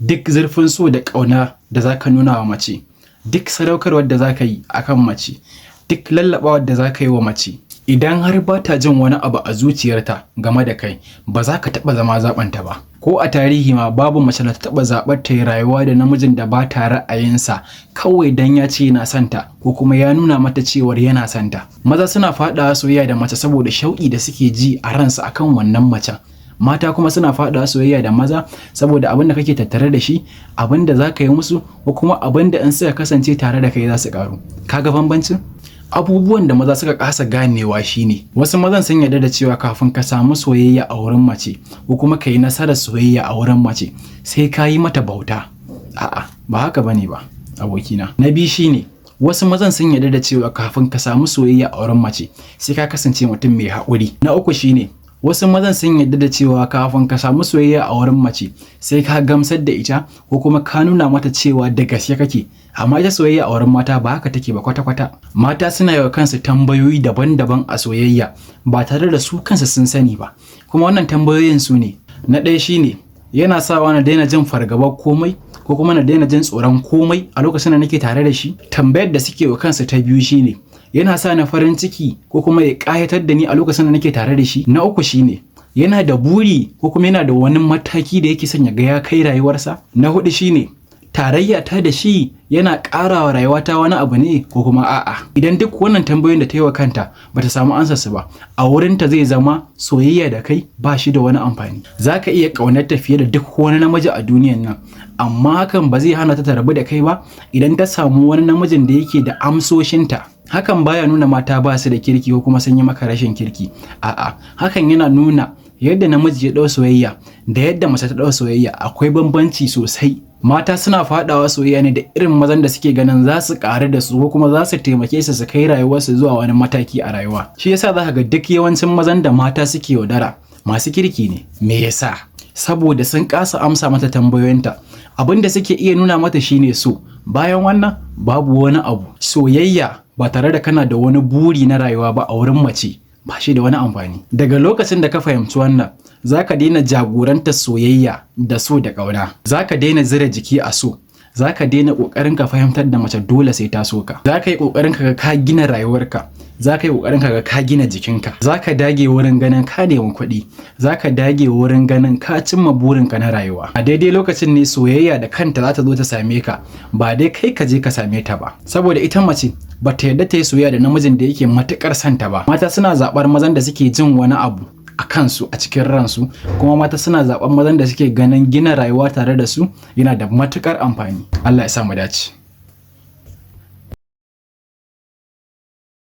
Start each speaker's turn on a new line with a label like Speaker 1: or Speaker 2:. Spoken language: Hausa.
Speaker 1: Duk zurfin so da ƙauna da za ka nuna wa mace, duk sadaukarwar da za ka yi a kan mace, duk lallaɓawar da za ka yi wa mace, idan har ba ta jin wani abu a zuciyarta game da kai, ba za ka taɓa zama zaɓinta ba. Ko a tarihi ma babu mace da ta taɓa zaɓar ta yi rayuwa da namijin da ba ta ra'ayinsa kawai dan ya ce yana son ta ko kuma ya nuna mata cewar yana son ta. Maza suna faɗawa soyayya da mace saboda shauƙi da suke ji a ransu akan wannan macen. Mata kuma suna faɗawa soyayya da maza saboda abin da kake tattare da shi, abin da za ka yi musu, ko kuma abin da in suka kasance tare da kai za su ƙaru. Ka ga bambancin? Abubuwan da maza suka kasa ganewa shine wasu mazan sun yarda da cewa kafin ka samu soyayya a wurin mace ko kuma ka yi nasarar soyayya a wurin mace, sai ka yi mata bauta. A'a, ba haka bane ba, abokina. Na biyu shine wasu mazan sun yarda da cewa kafin ka samu soyayya a wurin mace, sai ka kasance mutum mai haƙuri. Na uku shine wasu mazan sun yarda da cewa kafin ka samu soyayya a wurin mace, sai ka gamsar da ita ko kuma ka nuna mata cewa da gaske kake. Amma ita soyayya a wurin mata ba haka take ba kwata-kwata. Mata suna yi wa kansu tambayoyi daban-daban a soyayya ba tare da su kansu sun sani ba. Kuma wannan tambayoyin su ne: na ɗaya shine, yana sawa na daina jin fargabar komai ko kuma na daina jin tsoron komai a lokacin da nake tare da shi? Tambayar da suke wa kansu ta biyu shine, yana sa ni farin ciki ko kuma ya ƙayatar da ni a lokacin da nake tare da shi? Na uku shine, yana da buri ko kuma yana da wani mataki da yake son ya ga ya kai rayuwarsa? Na hudu shine, tarayya ta da shi yana ƙara wa rayuwata wani abu ne ko kuma a'a? Idan duk wannan tambayoyin da ta yi wa kanta bata samu ansar su ba, a wurinta zai zama soyayya da kai ba shi da wani amfani. Za ka iya ƙaunarta fiye da duk wani namiji a duniyan nan, amma hakan ba zai hana ta ta rabu da kai ba idan ta samu wani namijin da yake da amsoshinta. Hakan baya nuna mata ba su da kirki ko kuma sun yi maka rashin kirki. A'a, hakan yana nuna yadda namiji ya ɗau soyayya da yadda mace ta ɗau soyayya akwai bambanci sosai. Mata suna faɗawa soyayya ne da irin mazan da suke ganin za su ƙaru da su ko kuma za su taimake su su kai rayuwarsu zuwa wani mataki a rayuwa. Shi yasa za ka ga duk yawancin mazan da mata suke yaudara masu kirki ne. Me yasa? Saboda sun kasa amsa mata tambayoyinta. Abin da suke iya nuna mata shine so. Bayan wannan babu wani abu. Soyayya ba tare da kana da wani buri na rayuwa ba a wurin mace ba shi da wani amfani. Daga lokacin da ka fahimci wannan, za ka daina jagorantar soyayya da so da ƙauna. Za ka daina zira jiki a so. Za ka daina ƙoƙarin ka fahimtar da mace dole sai ta so ka. Za ka yi ƙoƙarin ka ga ka gina rayuwarka. Za ka yi ƙoƙarin ka ga ka gina jikinka. Za ka dage wurin ganin ka nemi kuɗi. Za ka dage wurin ganin ka cimma burinka na rayuwa. A daidai lokacin ne soyayya da kanta za ta zo ta same ka, ba dai kai ka je ka same ta ba. Saboda ita mace ba ta yarda ta yi soyayya da namijin da yake matuƙar son ta ba. Mata suna zaɓar mazan da suke jin wani abu a kansu a cikin ransu, kuma mata suna zaɓar mazan da suke ganin gina rayuwa tare da su yana da matuƙar amfani. Allah ya sa mu dace.